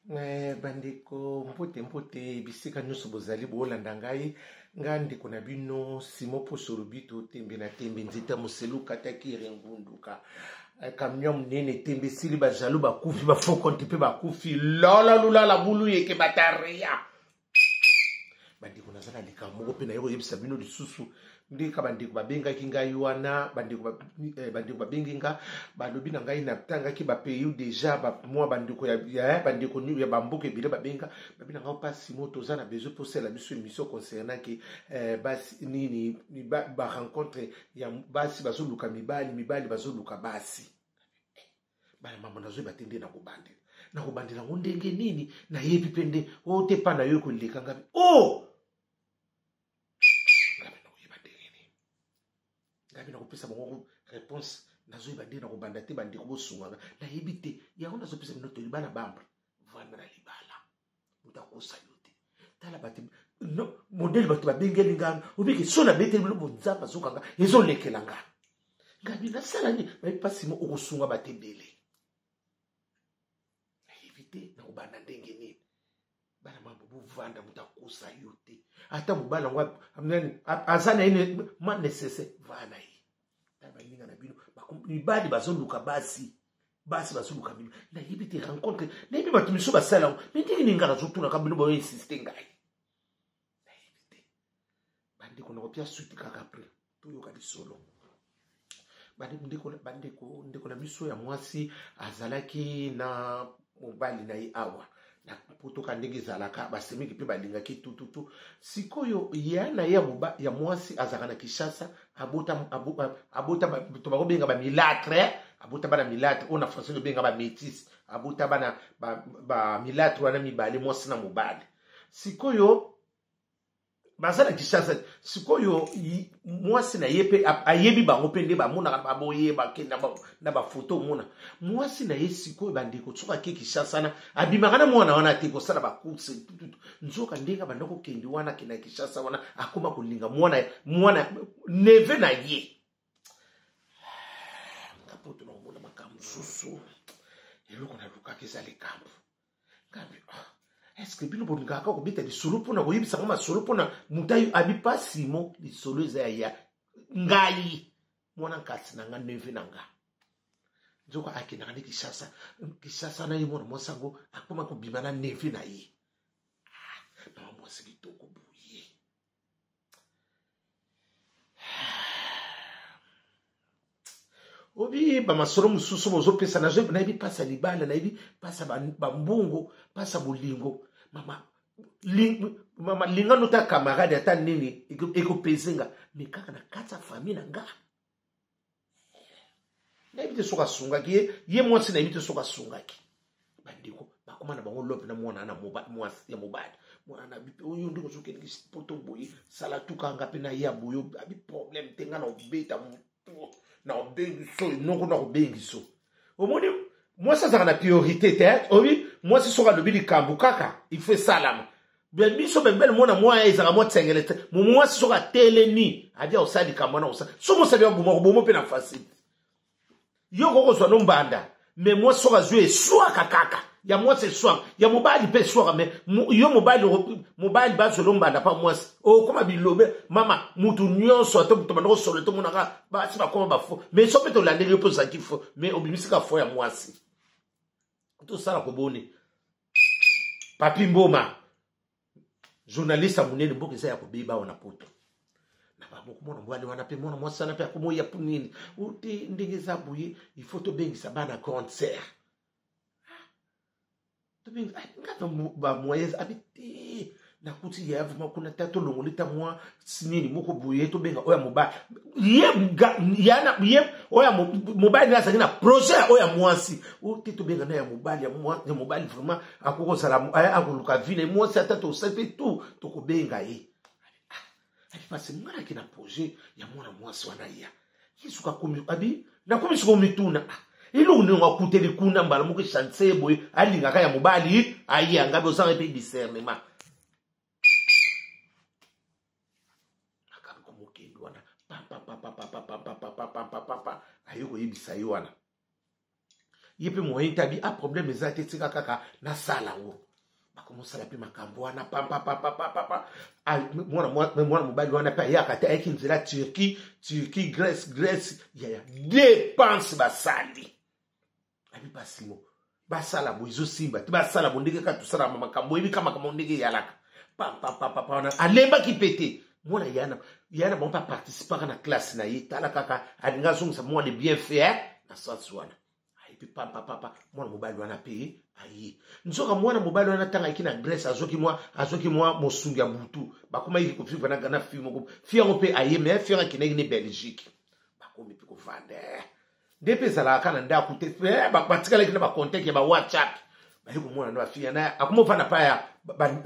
Bandeko, mbote mbote bisika nyonso bozali boolanda ngai. Nga ndeko na bino Simon Poso Lobito, tembe na tembe, nzete ya moselu kataki rengunduka, camion monene tembe esili, bajaloux bakufi, bafaux compte mpe bakufi, lala lulala bulu yeke bataria. Bandeko, naza na likambo moko mpe naye koyebisa bino lisusu. Ndeka bandeko babengaki ngai wana, bandeko bandeko babengi nga, balobi na ngai natangaki bapays déjà mwa bandeko ya bandeko ya bamboka ebele babenga, babi na ngai mpasi mo toza na besoin mposala biso émission concernant ke basi nini barencontre ya basi bazoluka mibali, mibali bazoluka basi. Bana mama, nazoyeba te nde nakobandela, nakobandela yango ndenge nini. Nayebi mpe nde o te mpa na yo ekoleka ngabi o ngabi nakoyeba ndenge nini, ngabi nakopesa bango réponse. Nazoyeba nde nakobanda te. Bandeko, bosunganga, nayebi te. Yango nazopesa bino toli, bana bambre, vanda na libala, moto akosa yo te. Tala bato no modele, bato babengeli nga, obiki so nabeteli bino, bonzambe azokanga, ezolekela nga. Ngabi nasala nini? Bayebi mpasi mo okosunga bato ebele. Nayebi te nakobanda ndenge nini. Bana mambo, bovanda, moto akosa yo te. Ata mobali yango aza na ye ma nécessaire, vaa na ye. Tala baninga na bino, mibali bazoluka basi, basi bazoluka bino. Nayebi te rencontre, nayebi bato miso basala yango me ndenge nini. Ngai nazotunaka bino, boyo insiste ngai, nayebi te. Bandeko, nakopia suite kaka après toyoka lisolo. Bandeko, bandeko, ndeko na biso ya mwasi azalaki na mobali na ye awa na potoka. Ndenge ezalaka, basemeki mpe balingaki tututu. Sikoyo ya na ye ya mwasi azalaka na Kinshasa, abota, abota to bakobenga bamulâtre, abota bana mulâtre oyo na français tobenga bamétis. Abota bana bamulâtre wana mibale, mwasi na mobali. Sikoyo baza na Kinshasa. Sikoyo mwasi na ye mpe ayebi bango mpe nde bamonaka, baboye bakenda na bafoto, omona mwasi na ye. Sikoyo bandeko, soki ake Kinshasa na abimaka na mwana wana te kosala bacourse tututu. Nzoka ndenge abanda kokende wana, akende na Kinshasa wana, akóma kolinga mwana, mwana neveu na ye. Kapoto na komona makambo mosusu, eloko nalukaka eza likambo. Ngabi, est-ce bino bolingaka kobeta lisolo mpona koyebisa ngo masolo mpona moto ayo abi pasimo? Lisolo eza ya ngai, mwana nkasi na nga, neveu na nga. Nzoka akendaka nde Kinshasa. Kinshasa na ye, mwana mwasi yango akoma kobima na neveu na ye. Mama, mwasi kitoko boye. Obi bamasolo mosusu bozopesa, nayebi mpasi ya libala, nayebi mpasi ya bambongo, mpasi ya bolingo. Mama, mama, lingano ta camarade ata nini ekopese nga me kaka na kati ya famille na nga. Nayebi te soki asungaki ye, ye mwasi, nayebi te soki asungaki. Bandeko bakóma na bango lope na mwana na mwasi ya mobali. Mwana na bipe oyo ndenge ozokende poto boye, sala tukanga mpe na ya boye, abi problème te, nga na obeta na obengiso noko na kobengiso. Omoni, mwasi azalaka na priorité te. Obi mwasi soki alobi likambo kaka, il faut esalama. Biso bembele mwana mwa ezalaka mwa tsengele te. Mwasi soki atelemi, abi akosala likambo wana, kosala soki mosali aboma, koboma mpe na facile. Yo kokozwa no mbanda, me mwasi soki azwi, eswaka kaka. Ya mwasi eswaka, ya mobali mpe eswaka. Me yo mobali, mobali bazwela mbanda mpa mwasi, okóma bilobe. Mama, mutu nyonso ata moto banda kosolo, tomonaka basi bakóma bafaux. Mais so mpe tolandeli yo mpe ozalaki faux, mais obimisika faux ya mwasi. Tosala koboni Papi Mboma, journaliste ya monene. Mboka eza ya kobeba awa na poto na baboko. Mwana mobali wana mpe mwana mwasi wana mpe akomoya mpo nini te. Ndenge eza boye, il faut tobengisa bana grande sœur, nga bamoyens. Abi te, nakuti ya vraiment kuna ta tolongoli ta mwa nini moko boye, tobenga oyo ya mobali. Ye oyo ya mobali nde azalaki na projet oyo ya mwasi oyo te, tobenga na ya mobali. Ya mobali vraiment akoki kozala, akoluka vie na mwasi, ata tosali mpe tout, tokobenga ye. Abi parce nga naki na projet ya mwana mwasi wana ya ye. Soki akomi, abi nakomi sikoyo mituna eloko ndenge akuteli kuna mbala moko echanse boye, alingaka ya mobali ayanga be ozanga mpe discernement. Makambo komokende wana, pampapapapapapapapapapapa, aye koyebisa ye wana. Ye mpe moyen tabi a problème eza te, tika kaka nasala yango. Bakomosala mpe makambo wana pampapapapapa. Mwana mobali wana mpe ayaka te, ayaki nzela Turquie, Turquie, Grèce, Grèce, yaya dépense basali abi basimo basala boye ezosimba te, basala bo ndenge kaka tosalaka makambo, oyebi ka makambo ndenge eyalaka pampapapapa wana. Alembaki mpe te mwana yana yana bango mpe aparticipaka na classe na ye. Tala kaka alingi azongisa mwa de bien fait na sens wana, ayebi pampapapa. Mwana mobali wana mpe aye nzoka mwana mobali wana ntango ayaki na Grèce, azwaki mwa mosungi ya butu. Bakomaki kovivre na fille moko. Fille yango mpe aye, mais fille yango akendaki ne Belgique. Bakomi mpe kovanda nde mpe ezalaka kaka na ndako te, batikalaki na bacontact ya baWhatsApp. Baye komona na bafille na akoma ovanda pa ya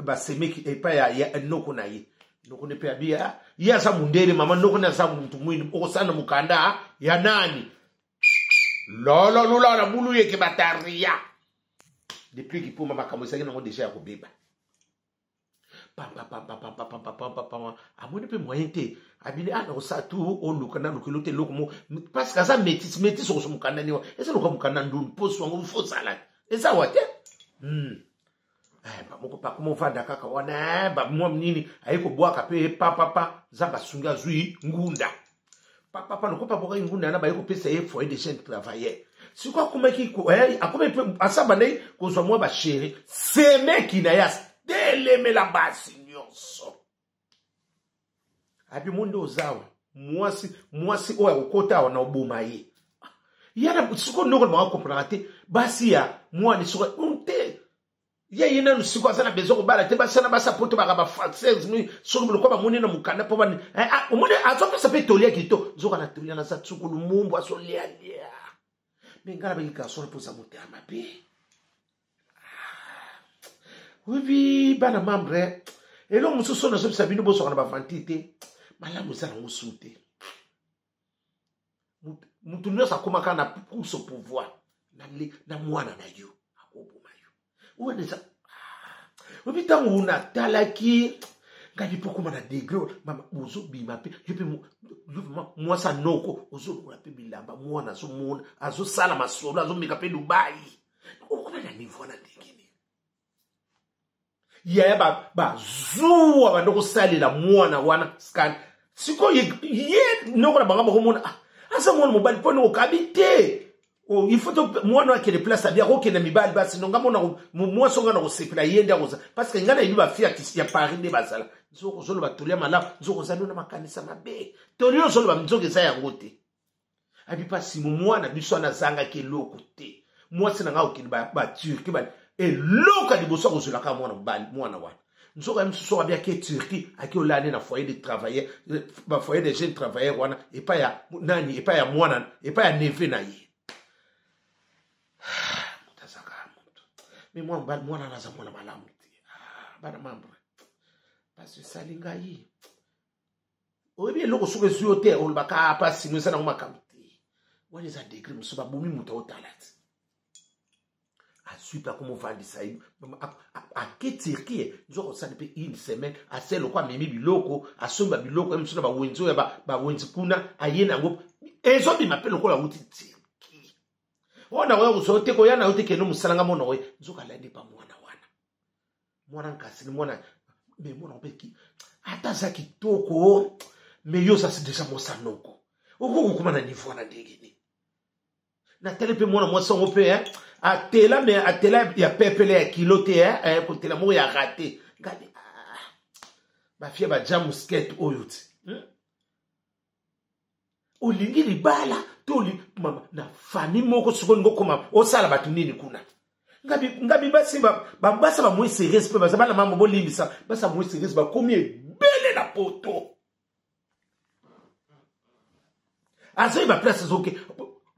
basemeki epai ya noko na ye. Noko nde mpe abia ye aza mundele, mama noko nde aza mutu mwindu. Okosala na mokanda ya nani lolo lulala bulu yeke bataria depuis kipoma. Makambo ezalaki nango deja ya kobeba pampapampapampapampapampa. Amoni mpe moyen te, abini a nakosala tu oluka nalukelo te eloko mo, parce que aza métis. Métis okoso mokanda niwa eza loka mokanda ndundu mposo yango fo ozala eza wa te. Bamoko pakoma ovanda kaka wana bamwa nini aye kobwaka mpe papapa. Nzambe asungi, azwi ngunda papapa. Lokopa bwakaki ngunda wana, baye kopesa ye foyer de jeune travailleur. Sikoyo akomaki, akomi mpe asa bandaki kozwa mwa bachéri. Semeki na ye atelemela basi nyonso, abi mo nde oza awa, mwasi mwasi oyo akokota awa na oboma ye. Yana sikoyo ndoko na bango akomprendaka te basi ya mwana sikoyo te. Ye nanu sikoyo aza na besoin kobala te. Basi wana basi apoto baka bafrançaise, soki lokwa bamoni na mokanda mpo omoni azopesa mpe tolia kitoko, nzoka na tolia naza tsukulu mumbu azolialia. Me ngai nabaki garçon mpo oza motema mabe. Oyebi bana membre, eloko mosusu oyo nazobisa bino, bozwaka na bavanti te, malamu eza nango su te. Mutu nyonso akomaka na course au pouvoir na mwana na yo akoboma yo wana eza. Oyebi ntango natalaki ngai mpo okóma na degré, mama ozobima mpe yo mpe mwasi anoko ozolokola mpe bilamba, mwana azomona azosala masolo, azomeka mpe Dubai, okóma na niveau wana ndenge nini? Yaya, bazuwa bando kosalela mwana wana scan. Sikoyo ye noko na bango bakomona aza mwana mobali mpo noko kabi te. Il faut mwana akende place abi akokende mibali basi no nga mona mwasi onga na kosepela ye nde akoza, parce que ngai nayebi bafille ya Paris nde bazala. Nzoko ozoloba tolia malamu, nzoko ozali na makanisa mabe. Toli ozoloba nzoko eza yango te. Abi mpasi mwana biso wana azangaki eloko te. Mwasi na ngai okende baTurquie, eloko ya liboso akozwelaka mwana mobali mwana wana. Nzoka ye mosusu abi ake Turquie, ake olala nde na foyer de travailleur, bafoyer de jeune travailleur wana epai ya nani, epai ya mwana, epai ya neveu na ye. Moto azaka moto me mwana mobali mwana wana aza mwana malamu te. Bana membre, mpasi esali ngai. Oyebi eloko soki ezwi yo te, olobaka mpasi no eza nango makambo te. Wana eza degré mosusu, babomi moto aotala te. Azwi mpe akomovandisa ye, ake Turquie. Nzoka osali mpe une semaine, ase loko amemi biloko, asombi babiloko ye mosusu na bawenzi oyo bawenzi kuna, aye na yango ezobima mpe lokola awuti Turquie. Oyo na koya kozwa yo te, koya na yo te, kende mosala nga mona oye. Nzoka alandi pa mwana wana, mwana nkasi mwana me mwana mpe ata aza kitoko, me yo oza deja mosanoko, okoki kokoma na niveau wana ndenge nini? Natali mpe mwana mwasi yango mpe atela, me atela ya pepele ya kilo te, kotela moko ya rate. Ngai bafille baja musquette oyo ti olingi libala to mama na famille moko, sikoyo olingi okoma osala bato nini kuna? Ngabi basi basi bamoi sérieuse mpe baza bana mama, bolimbisa, basi bamoi sérieuse bakomi ebele na poto. Azoyeba place ezoke,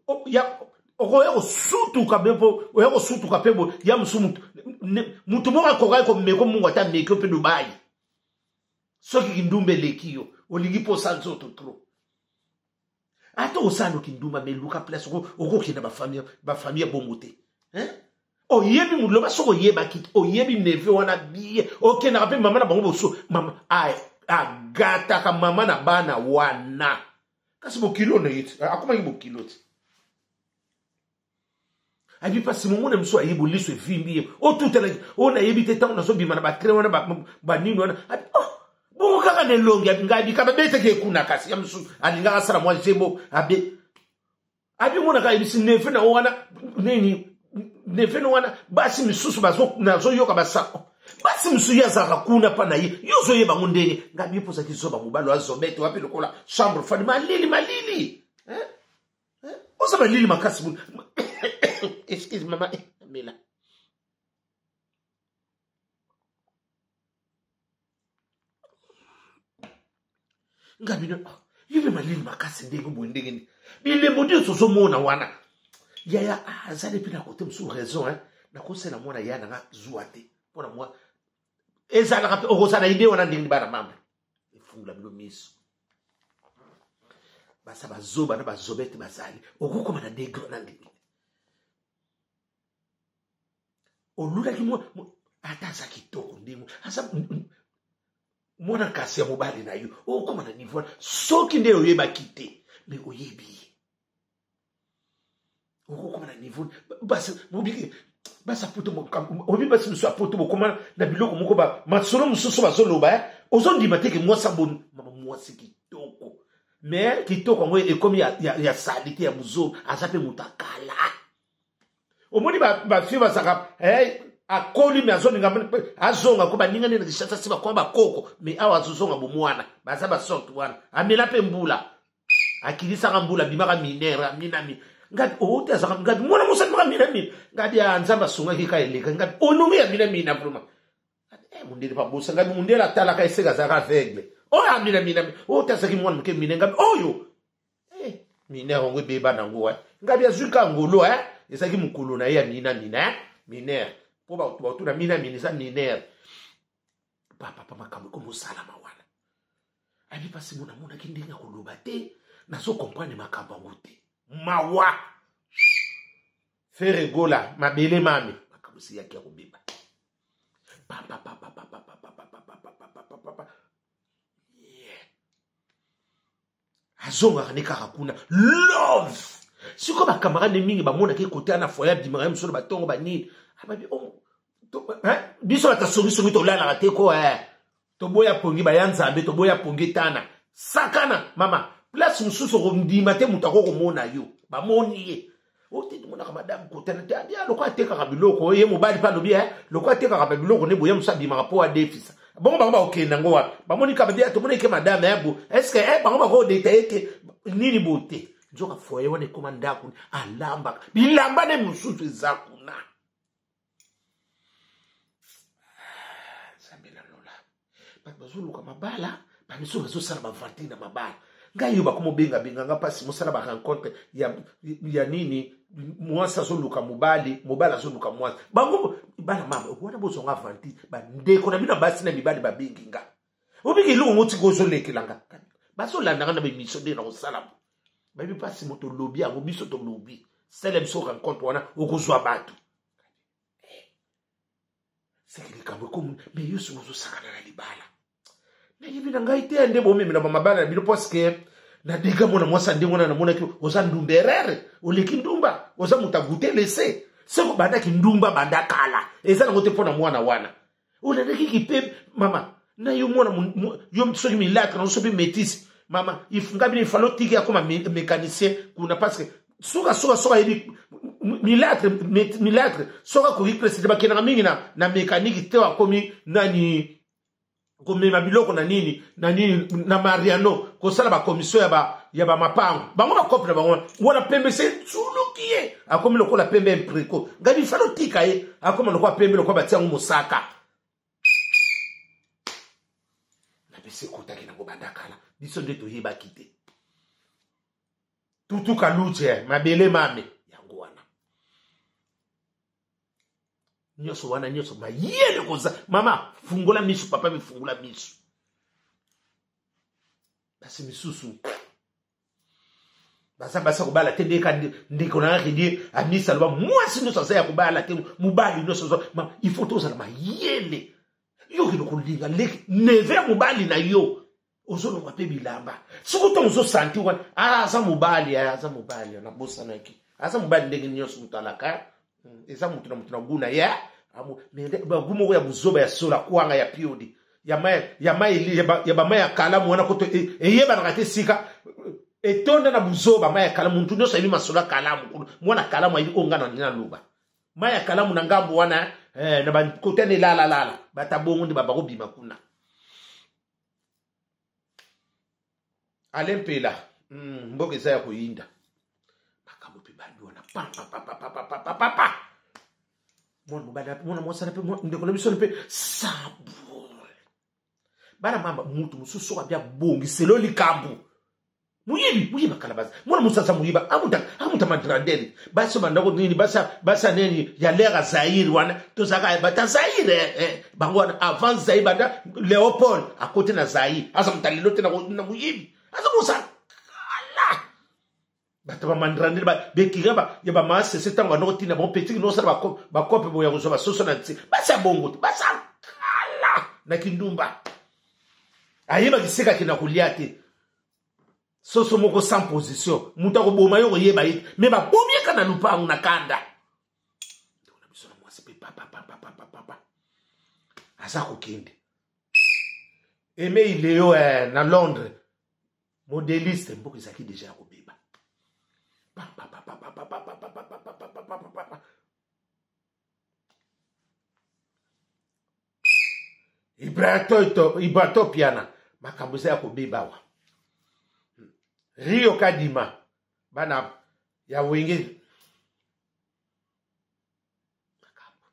okoya kosutuka mpe mpo oya kosutuka mpe bo ya mosu. Mutu moko akokaki komeko mungu ata meki mpe Dubai. Soki kindumba eleki yo, olingi mpo osala nzoto trop, ata osala kindumba, me luka place okokenda bafamille ya bongo te. Oyebi loba soki oyebaki te, oyebi neveu wana bie okendaka mpe mama na bango boso mama agataka mama na bana wana, kasi bokilo na ye te, akomaki bokilo te. Abi mpasi momona mosusu aye boliso evimbi ye otutalaki oyo nayebi te ntango nazobima na batrain wana banini wana abi oh bongo kaka na elongi abi ngai abika babetaki ekuna kasi ya mosusu alingaka asala mwa jebo abe abi omonaka ayebisi neve na wana nini neve na wana basi misusu nazoyoka basa basi mosusu ye azalaka kuna mpa na ye yo ozoyeba yango ndenge ngai abi mposaki zoba mobali azobete wapi lokola chambre fani malili malili eh? Eh? Oza malili makasi boni. Excuse mama, eh, mela. Nga bino, oh, yo mpe malili makasi ndenge boye ndenge nini? Bilembo nyonso ozomona wana. Yaya, ah, azali mpe na kote mosusu raison, hein. Nakosela mwana ya na nga zuwa te. Mpo na mwa ezalaka mpe okozala ide wana ndenge bana mambe. Efungula bino miso. Basa bazoba na bazobete bazali. Okokoma na degre na ndenge. Olulaki mwa ata aza kitoko ndenge aza mwana kasi ya mobali na yo okokoma na niveau wana soki nde oyebaki te me oyebi ye okokoma na niveau basi mobiki basi apoto obi basi mosusu apoto bokoma na biloko moko ba masolo mosusu bazoloba eh? ozondima te ke mwasi aboni mama mwasi kitoko me kitoko yango ekomi ya, ya, ya salite ya buzoba aza mpe moto akala omoni bafie ba bazalaka eh, akoli me azolinga azonga ko baninga nde na kinshasa si bakoma bakoko me awa azozonga bomwana baza basorte wana amela mpe mbula akilisaka mbula abimaka minere aminami ngabi ote oh, azaka ngabi mwana mosi abimaka minamina ngabi a ah, nzambe asungaki ka eleka ngabi onongi ya minamina vraimen eh, mundele babosa ngabi mundele atalaka eseka azalaka aveugle oyo oh, aminamina oyo oh, te azalaki mwana moke mine ngabi oyo eh, minere yango ebeba nango eh. Ngabi azwi ka ngolo eh. Ezalaki mokolo na ye ya minamina eh. Minere mpo bato batuna minamina eza minere papa makambo ekomosalama wana abi mpasi mona amonaki ndenge ya koloba te nazo comprendre makambo yango te mawa Ferre Gola mabele mame makambo esiyaki ya kobeba papapapapapapapapapapapapa azongaka nde kaka kuna love sikoyo bakamarade mingi bamonaki kote ana foye abimaka ye mosolo batongo banini ababi oh, biso bato songisongi tolalaka te ko eh. toboya pongi baya nzambe toboya pongi etana sakana mama place mosusu okondima te moto ako komona yo bamoni ye ote tomonaka madame kotana te abia lokola atekaka biloko ye mobali mpe alobi eh, lokola atekaka ba biloko nde boye mosu abimaka mpo adefisa bongo bango bakokende yango wapi bamoni kaka bia tomoni ke madame ya bo estce eh, bango bakodetaye ke nini boye te nzoka foye wana ekoma ndako alambaka bilamba nde mosusu eza kuna nzambe na lola bato bazoluka mabala bamisusu bazosala bavanti na mabala ngai yo bakoma obengabenga nga mpasi mosala barencontre ya, ya nini mwasi azoluka mobali mobali azoluka mwasi bango bana mama wana bozonga avanti bandeko na bino basi na mibali babengi nga obiki eloko ngo tika ozolekela nga bazolanda nga na bemission nde na kosala bayebi mpasi moto olobi yango biso tolobi sala biso rencontre wana okozwa bato seke likambo ekomi me yo soki ozosakana na libala nayebi na ngai te nde bomemela bamabala na bino parceke na dega mwana mwasi ya ndenge wana namonaki oza ndumba erreur oleki ndumba oza moto agute lese seke obandaki ndumba banda kala eza nango te mpo na mwana wana olandaki kipe mama na yo mwana yo soki milatre na soki metise mama nga bino ifalo otiki akoma mécanicien kuna parce que suka suka soki ayebi milatre milatre soki akoki preside bakendaka mingi na, na mécanique te akomi nani komema biloko na nini na nini na mariano kosala bakomisio ya ba ya bamapango bango bakope na bango wana pembe se tsuluki ye akomi lokola pembe impriko ngai bifalo tika ye akoma lokola pembe lokola batia yango mosaka na biso ekotaki nango banda kala biso nde toyebaki te tutu kaluche mabele mame yango wana nyonso wana nyonso mayele koza mama fungola miso papa mifungola miso basi misusu baza basi ya kobala te ndeka ndeko na redie amisi aloba mwasi nyonso aza ya kobala te mobali nyonso aza ma il faut tozala mayele yo okende kolinga leki neve ya mobali na yo ozolonga mpe bilamba soki ntango ozosanti wana ah, aza mobali eh, aza mobali nabosanaki aza mobali ndenge nyonso moto alaka eh. Eza moto na moto na gu na ye. Bagu moko ya buzoba ya sola kwanga ya piodi ya mai ya bamai ya kalamu wana koto eyebanaka te esika etonda na buzoba. Mai ya kalamu, motu nyonso ayebi masolo ya kalamu kuna. Mwana kalamu ayebi oyo nga na naloba. Mai ya kalamu na ngambo wana na bakota na elalalala, bata bongo nde bakobima kuna. Alain Mpela, mboka eza ya koyinda. Makambo mpe bandi wana papapapapapapapa. Mwana mobali, mwana mwasi mpe ndeko na biso mpe sabol. Bana mamba, mutu mosusu soki abia bongiselo likambo. Moyibi, moyibi akala baza. Mwana mosusu aza moyiba, amuta, amuta madrandele. Basi bandako nini, basi, basi nini ya lera Zaire wana, tozaka bata Zaire, bango wana avant Zaire banda Léopold akote na Zaire. Aza muta lelo te na moyibi. Aza mosa kala. Bato ba mandrandele ba bekira ba ya ba masese tango banoko tina bon petit no sala ba ba kope boya kozwa ba soso na nti. Basi ya bongo te, basi kala na kindumba. Ayeba kiseka kina kolia te. Soso moko sans position, mutu akoboma yo koyeba ye, me babomi ye kaka na lupangu na kanda. Ndeko na biso na mwasi mpe papa papa papa papa aza kokende. Aimé Ileo na Londres, modeliste, mboka ezalaki deja ya kobeba. Papa papa papa papa papa papa papa papa papa. Ibrato Piana, makambo eza ya kobeba awa. Rio Kadima, bana ya Wenge. Makambo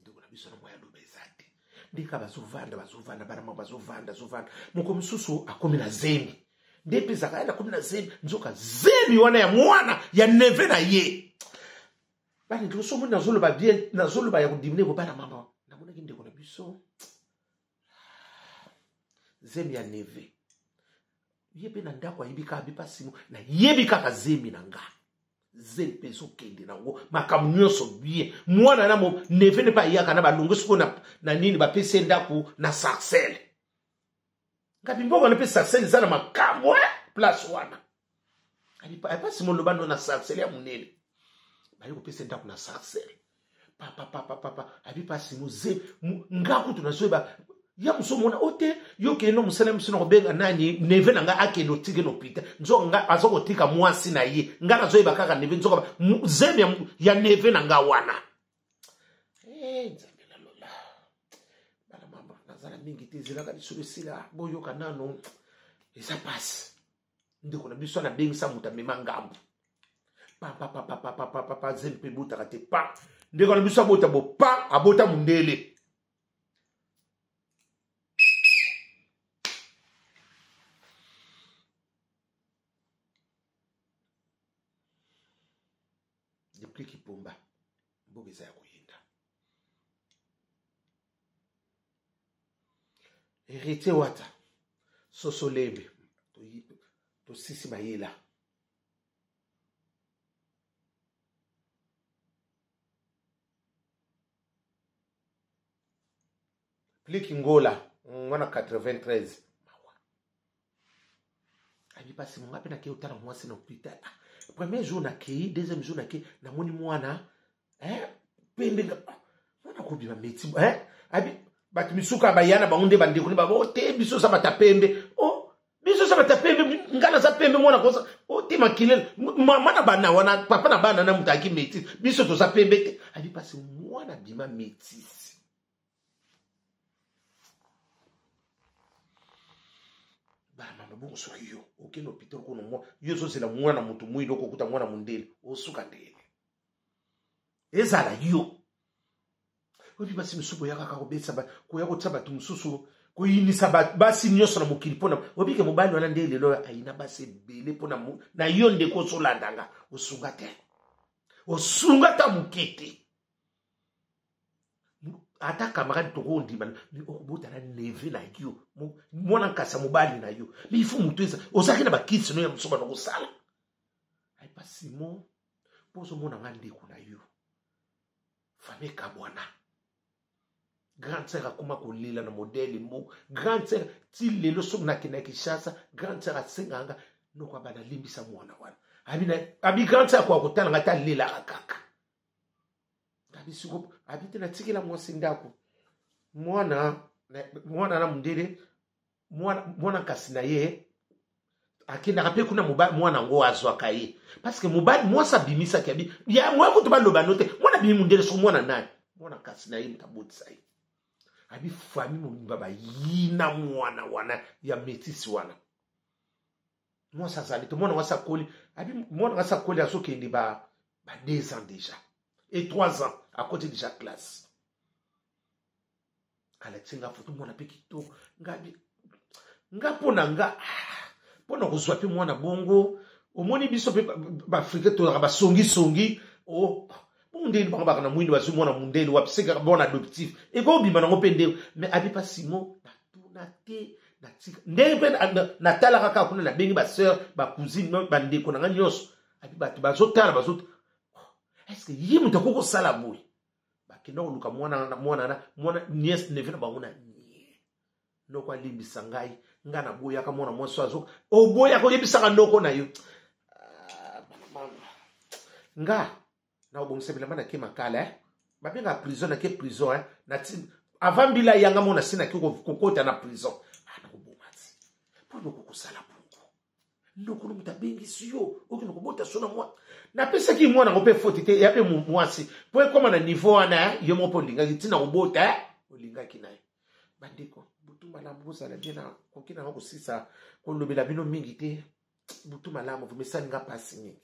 ndeko na biso na mwa ya loba eza te. Ndeka bazovanda, bazovanda, bana mwa bazovanda, bazovanda. Moko mosusu akomi na zemi. Nde mpe ezalaka ye akomi na zemi, nzoka zemi wana ya mwana ya neve na ye. Bana ndeko somo nazoloba bien, nazoloba ya kodimine ko bana mama. Namonaki ndeko na biso zemi ya neve. Ye mpe na ndako ayebi kaka bipa simo, nayebi kaka zemi na nga. Zemi mpe ezokende nango makambo nyonso bien. Mwana na mo neve ne mpe ayaka na balongo sikoyo na nini bapesi ye ndako na Sarcelles. Ngapi mboka wana mpe Sarcelles eza na makambo, place wana. Abi pa simo loba no na Sarcelles ya monene. Baye kopesa ndako na Sarcelles. Papa, papa, papa, abi pa simo ze, nga kutu nazoyeba, ya mosu omona, o te, yo okende no mosala mosu na kobenga nani, neve na nga akende otike na hôpital. Nzoka nga aza kotika mwasi na ye. Nga nazoyeba kaka neve, nzoka ba, zemi ya neve na nga wana. Nzambe na lola. Bana mama, nazala mingi te, ezelaka lisolo esila, boyoka nano, eza pasi. Ndeko na biso anabengisa moto amema ngambo. Pa, pa, pa, pa, pa, pa, pa, pa, pa, zemi mpe ebotaka te, pa. Ndeko na biso abota bo, pa, abota mondele. Depuis Kipomba, mboka eza ya koyinda. Héritier Wata, Soso Lembe, tosisi bayela. Pliki Ngola, mwana 93. Mawa. Abi pasi monga pe nakei otala mwasi na hôpital. Premier jour nakei, deuxième jour nakei, namoni mwana, pembe nga, mwana kobima meti, abi bato misuka bayana bango nde bandeko ne babo, oh, te biso oza bata pembe. Oh, biso oza bata pembe, nga naza pembe mwana kosa. Oh, te makilele, mama na bana wana, papa na bana na moto ayaki métis, biso toza pembe te. Abi pasi mwana bima métis. Bana mama, bongo soki yo okende hôpital kono mwa, yo ozozela mwana moto mwino okokuta mwana mondele, osuka ndenge. Ezala yo. Oyebi basi mosusu koya kaka kobetisa ba, koya kotia bato mosusu, koyinisa basi nyonso na mokili mpona, oyebi ke mobali wana nde lelo ayina basi ebele mpona na yo ndeko ozolanda nga, osunga te. Osunga ta moke te. Ata camarade tokondima, mais okobota na neve na yo, mwana nkasa mobali na yo. Mais il faut moto eza, ozalaki na bakisi no ya mosusu bana kosala. Ay, pa Simon, mpo ozomona nga ndeko na yo. Famille Kabwana. Grande sœur akoma kolela na modèle moko. Grande sœur, ti lelo soki nakende na Kinshasa, grande sœur asengaka nga, noko abanda limbisa mwana wana. Abi na, abi grande sœur akoka kotala nga te, alelaka kaka. Abi siko abi te, natikela mwasi ndako, mwana mwana na mondele, mwana mwana kasi na ye akendaka mpe kuna. Mwana yango azwaka ye parce que mobali, mwasi abimisaki, abi ya mwa kutu baloba no te, mwana abimi mondele. Soko mwana nani, mwana kasi na ye moto abotisa ye. Abi famille mobimba bayina mwana wana ya métisse wana. Mwasi azali te, mwana mwasi akoli. Abi mwana mwasi akoli, azokende ba 2 ans déjà et 3 ans, akoti déjà classe. Alakisi nga foto, mwana mpe kitoko. Ngabi nga mpo na nga, mpo na kozwa mpe mwana bongo, omoni biso mpe baafricain tozalaka basongisongi. O mundele, bango baka na mwindu, bazwi mwana mundele wapi? Sekaka mwana adoptif ekobima nango mpe nde. Mais abi pa Simon, natuna te, natika ndenge mpe natalaka kaka kuna. Nabengi basœur, bacousine, bandeko na nga nyonso. Abi bato bazotala, bazo est-ce ye moto akoki kosala boye? Bakenda koluka mwana, mwana, mwana, nièce, neveu na bango na nie. Noko alimbisa ngai, ngai naboyaka mwana mwasi azo oboyaka, oyebisaka noko na yo. Ah, nga na obongisa bilamba, nake Makala, eh? Babengaka prison, nake prison, eh? Nati avant mbila yanga mona si nake kokota na prison. Ah, nakoboma ti mpo noko kosala bongo. Noko no moto abengisi yo, okende kobota so na mwa. Napesaki mwana yango mpe foti te, ya mpe mwasi mpo ekóma na niveau wana. Yo moko mpe olingaki ntina kobota, olingaki na ye. Bandeko, butu malamu, bozala bien. Na koki nanga kosisa kolobela bino mingi te. Butu malamu, vumesali nga mpasi mingi.